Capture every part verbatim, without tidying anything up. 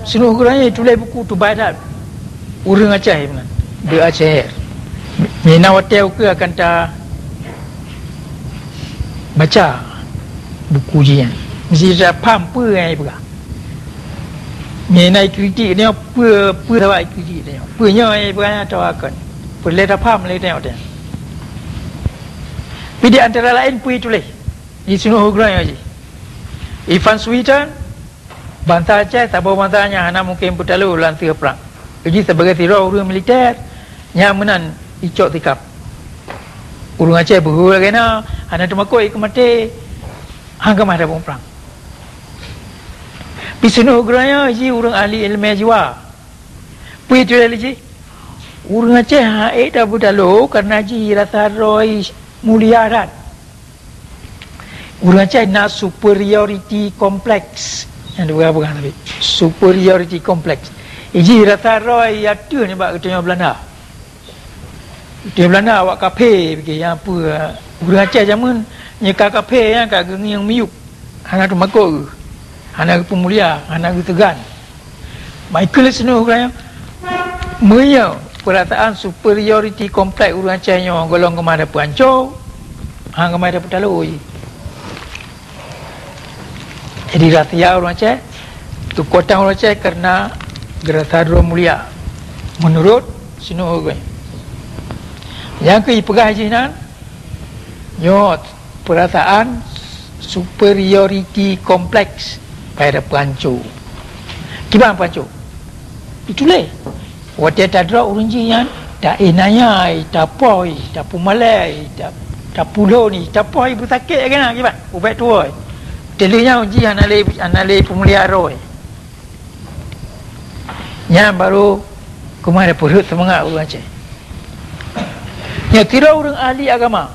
Sinoe uroe nyoe tuléh buku tubai that ureuëng Aceh meunan, The Aceh. Mina watée ukeue akan ta baca buku jih nyan, meusti ta paham peue nyang ipeugah. Mina ikritik nyoe peue, peue sabab ikritik nyoe. Peue nyoe nyang ipeugah nyan atawa kon. Peureulée ta paham lé nyoe teuh. Pi di antara laén peue tuléh di sinoe uroe nyoe jih. Ivan Suiton, bansa Aceh, saboh bansa nyang hana mungken beutalo lam sigoe prang. Jih sibagai sidroe ureuëng militer, nyang meunan icok sikap. Ureuëng Aceh beuhe lagée na, hana teumakot ikeu maté, han keumah tapeuprang. Pi sinoe uroe nyoe jih ureuëng ahli iéleumé jiwa. Peue tuléh lé jih? Ureuëng Aceh hana ék tabeutalo kareuna jih rasa droe mulia that. Ureuëng Aceh na superiority complex. Nyang dipeugah-peugah tadi. Superiority complex. Jih rasa droe ateueh nibak geutanyoe Belanda. Geutanyoe Belanda awak kaphé pike nyang peue. Ureuëng Aceh jameun nyoe ka kaphé nyan ka geungieng miyueb. Hana teumakot geuh. Hana geupeumulia, hana geuteugan. Michael sinoe uroe nyoe, meunyoe peurasaan superiority complex ureuëng Aceh nyoe gohlom keumah tapeuhanco, han keumah tapeutalo jih. Jadi rahsia ureuëng Aceh, keukuatan ureuëng Aceh kareuna geurasa droe mulia. Meunurot sinoe uroe nyoe. Nyang keu ipeugah jih nyan, nyoe peurasaan superiority complex, payah tapeuhanco. Kiban peuhanco? Ituléh. Watée tadroe ureuëng jih nyan, ta-inaya, tapoh, tapeumalée, ta-, tapulon, tapoh beusakét lagée na kiban ubak tuwoe. Teulheueh nyan jih hana lé, hana lé peumulia droe. Nyan barô keumah tapeurhot seumangat ureuëng Aceh. Nyoe sidroe ureuëng ahli agama.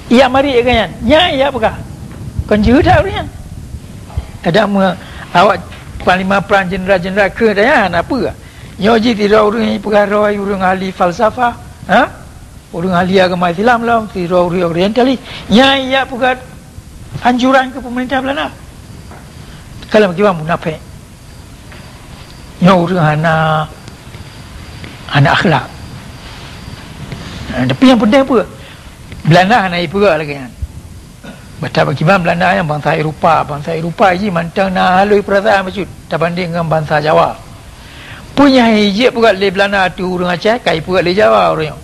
Ijak marit lagée nyan, nyan ijak peugah. Kon jeuet that ureuëng nyan. Kadang meu awak panglima prang, jeuneural-jeuneural keu daya na peue. Nyoe jih sidroe ureuëng nyang peugah droe ureuëng ahli falsafah, ha? Ureuëng ahli agama Islam lom, sidroe ureuëng orientalis. Nyan ijak peugah anjuran keu peumeurintah Belanda. Kalau kiban munafék. Nyoe ureuëng hana, hana akhlak. Ha, tapi nyang penting peue? Belanda hana ipeugah lagée nyan. Bata bak kiban Belanda nyang bansa Eropa, bansa Eropa jih mantong na halui peurasaan bacut tabanding ngon bansa Jawa. Peue nyang jeuet peugah lé Belanda ateueh ureuëng Aceh, ka ipeugah lé Jawa ureuëng nyoe.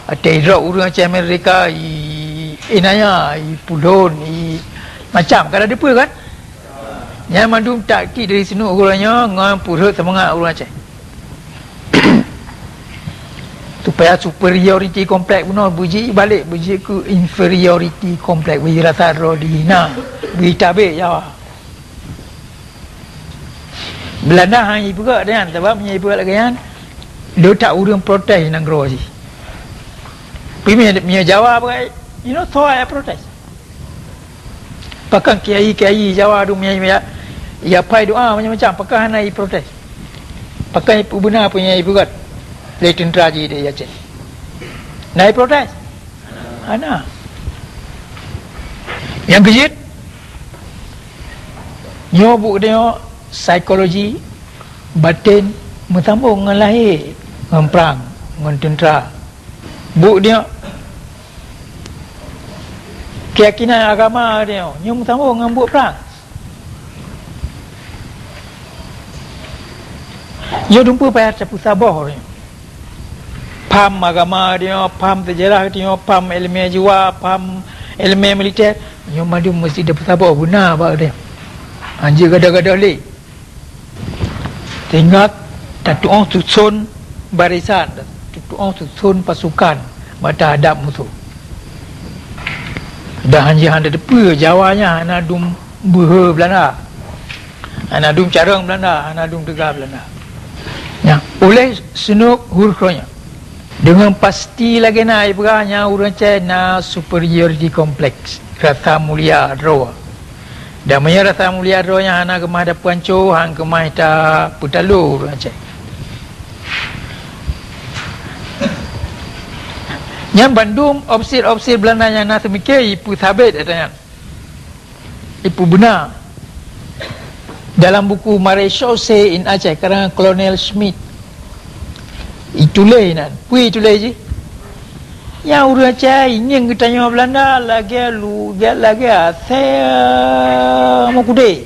Watée idrob ureuëng Aceh Amerika, i-, inaya, ipulon, i-, macam, ka na dipeue kan? Nyan mandum taktik dari sinoe uroe nyoe ngon peurhot seumangat ureuëng Aceh. Supaya superiority complex bunoe beujeuet balek, beujeuet keu inferiority complex, beujeuet rasa droe dihina, beujeuet tabek Jawa. Belanda hana ipeugah nyan, sabab meunyoe ipeugah lagée nyan, le that ureuëng protes nanggroe jih. Tapi meunyoe, meunyoe Jawa peugah, you know, soe nyang protes? Pakon kiai-kiai Jawa dum nyang, nyang, nyang pai doa macam-macam, pakon hana iprotes? Pakon ipeubena peue nyang ipeugah lé teuntra jih di Aceh? Na iprotes? Hana. Nyang keujeuet, nyoe buet nyoe psikologi baten meusambong ngon lahé, ngon prang, ngon teuntra. Buet nyoe, keuyakinan agama nyoe, nyoe meusambong ngon buet prang. Nyoe dumpeue payah tapeusaboh nyoe. Paham agama nyoe, paham seujarah nyoe, paham iéleumé jiwa, paham iéleumé militer, nyoe mandum meusti tapeusaboh beuna bak nyoe. Hanjeuet gadôh-gadôh lé. Teuingat, tatu'oh suson barisan, tatu'oh suson pasukan bak tahadab musoh. Dan hanjeuet hana teupeue Jawa nyan hana dum beuhe Belanda. Hana dum carông Belanda, hana dum teuga Belanda. Nyan, uléh Sihanouk Hurgronje. Deungon pasti lagée na ipeugah nyan ureuëng Aceh na superiority complex, rasa mulia droe. Dan meunyoe rasa mulia droe nyan hana keumah tapeuhanco, han keumah tapeutalo ureuëng Aceh. Nyan bandum opsir-opsir Belanda nyang na seumiké ipeusabét ata nyan. Ipeubena. Dalam buku Maréchaussée in Aceh, karangan Kolonel Schmidt, ituléh nan. Peue ituléh jih? Nyang ureuëng Aceh ingieng geutanyoe Belanda lagée lu-, lagée asée, eh, mukudé.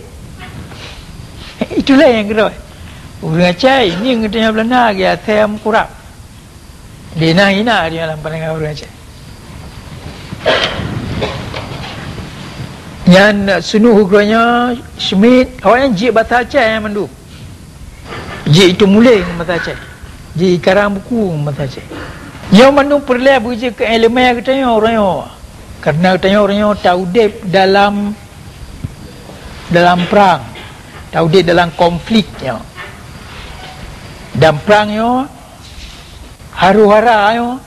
Ituléh nyang keudua. Ureuëng Aceh ingieng geutanyoe Belanda lagée asée meukurab. Di na hina di dalam pandangan ureuëng Aceh. Nyan seunuh uroe nyoe Schmidt, awaknyan jeuet basa Aceh nyan mandum. Jeuet itu muléh ngon basa Aceh. Jeuet karang buku ngon basa Aceh. Nyoe mandum peureulée beujeuet keu iéleumé geutanyoe uroe nyoe. Kareuna geutanyoe uroe nyoe taudeb dalam, dalam prang. Taudeb dalam konflik nyoe. Dan prang nyoe Haru-hara nyoe,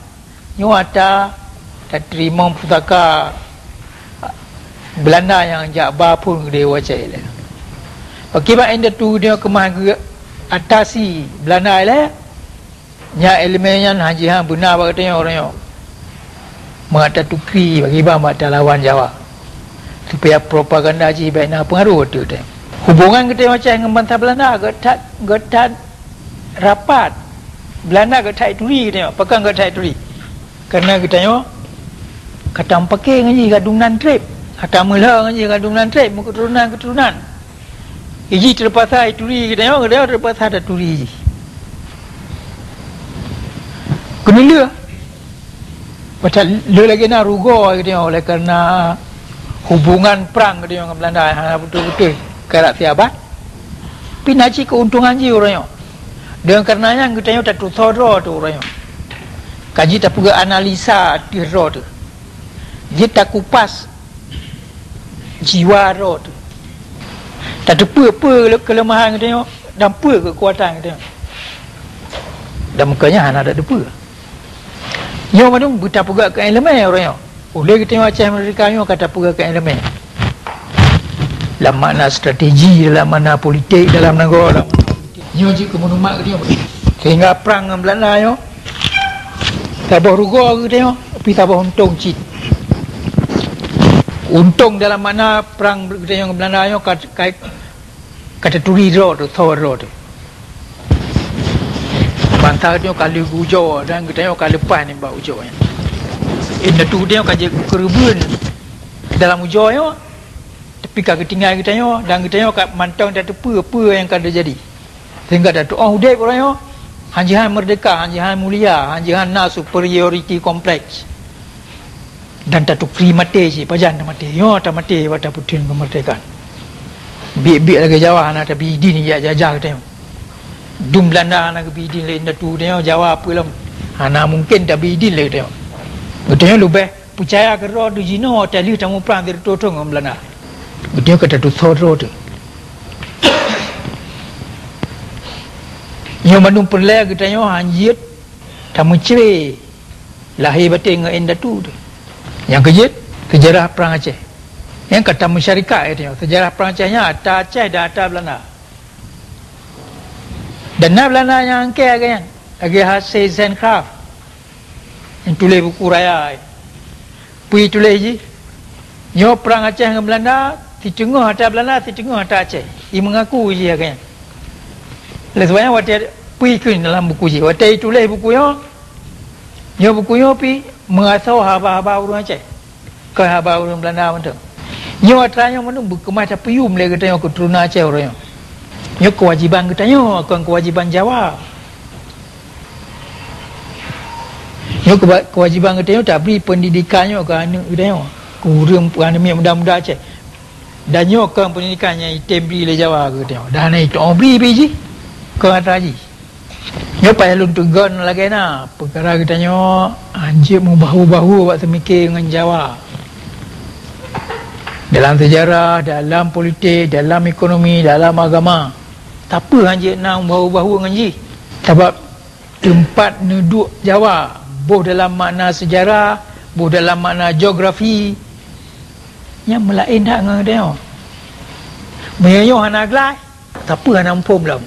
nyoe ata tateurimong pusaka Belanda nyang jak ba phon keudeh u Aceh lé. Pakriban indatu nyoe keumah geuatasi Belanda lé, nyan iéleumé nyan hana jihnyan beuna bak geutanyoe uroe nyoe. Meuatatukri pakriban bak talawan Jawa, supaya propaganda jih bék na peungaroh ateueh geutanyoe. Hubongan geutanyoe Aceh ngon bansa Belanda geuh that, geuh that rapat. Belanda geuh that turi geutanyoe. Pakon geuh that turi? Kareuna geutanyoe ka tameupaké ngon jih, ka dum nan treb. Ka tameulhö ngon jih, ka dum nan treb, meukeuturonan-keuturonan. Jih teupaksa turi geutanyoe, geutanyoe teupaksa taturi jih. Keuneulheueh. Pasal lheueh lagée na rugoe geutanyoe oleh kareuna hubongan prang geutanyoe ngon Belanda nyang hana beutôi-beutôi karab siabad. Pih na cit keuntungan jih uroe nyoe. Deungon kareuna nyan geutanyoe tatusoe droe teuh uroe nyoe. Ka jeuet tapeugah analisa ateueh droe teuh. Jeuet takupas jiwa droe teuh. Tateupeue peue keuleumahan geutanyoe dan peue keukuatan geutanyoe. Dan meukeunyan hana tateupeue. Nyoe mandum beutapeugah keu iéleumé uroe nyoe. Ulée geutanyoe Aceh Merdeka nyoe ka tapeugah keu iéleumé. Lam makna strategi, dalam makna politik, dalam nanggroe, dalam makna politik. Nyoe jeuet keu maklumat geutanyoe. Sehingga prang ngon Belanda nyoe saboh rugoe geutanyoe, tapi saboh untông cit. Untông dalam makna prang geutanyoe ngon Belanda nyoe ka, ka Ka taturi droe teuh, soe droe teuh. Bansa geutanyoe ka lheueh geuujoe dan geutanyoe ka leupah nibak ujoe nyan. Indatu geutanyoe ka jeuet keureubeuen dalam ujoe nyoe, tapi ka geutinggai geutanyoe dan geutanyoe ka mantong tateupeue peue nyang ka teujadi. Sehingga tatu'oh udeb uroe nyoe, han jihnyan meurdeka, han jihnyan mulia, han jihnyan na superiority complex. Dan tatukri maté cit, pajan tamaté. Nyoe tamaté bak tapeutheun keumeurdekaan. Biet-biet lagée Jawa hana tabi idin jak jajah geutanyoe. Dum Belanda hana geubi idin lé indatu geutanyoe, Jawa peue lom. Hana mungken tabi idin lé geutanyoe. Geutanyoe leubeh peucaya keu droe teuh jinoe watée lheueh tamuprang sireutôh thon ngon Belanda. Geutanyoe ka tatusoe droe teuh. Nyoe mandum peureulée geutanyoe han jeuet tameucré. Lahé batée ngon indatu teuh. Nyang keujeuet, seujarah Prang Aceh. Nyang ka tameusyarikat, eh, tanyoe. Seujarah Prang Aceh nyan ata Aceh dan ata Belanda. Dan na Belanda nyang angkée lagée nyan, lagée H C Zentgraaff nyang tuléh buku raya. Peue tuléh jih? Nyoe Prang Aceh ngon Belanda, siteungoh ata Belanda, siteungoh ata Aceh. I meungaku jih lagée nyan. Lé sebab nyan watée peue kheun dalam buku jih. Watée ituléh buku nyoe, Nyoe buku nyoe pih meuasoe haba-haba ureuëng Aceh, kon haba ureuëng Belanda mantong. Nyoe atra nyoe mandum beukeumah tapeuyuem lé geutanyoe keuturonan Aceh uroe nyoe. Nyoe keuwajéban geutanyoe, kon keuwajéban Jawa. Nyoe keuba-, keuwajéban geutanyoe tabri peundidekan nyoe keu aneuëk geutanyoe, keu ureuëng, keu aneuëk miet muda-muda Aceh. Dan nyoe kon peundidekan nyang item bri lé Jawa keu geutanyoe. Dan hana itu'oh bri pih jih, kon atra jih. Nyoe payah lôn teugon lagée na, peukara geutanyoe hanjeuet meubahu-bahu bak seumiké ngon Jawa. Dalam seujarah, dalam politik, dalam ekonomi, dalam agama, sapeue hanjeuet na meubahu-bahu ngon jih. Sabab teumpat neuduek Jawa, boh dalam makna seujarah, boh dalam makna geografi, nyan meulaén that ngon geutanyoe. Meunyoe nyoe hana glah, sapeue hana muphom lom.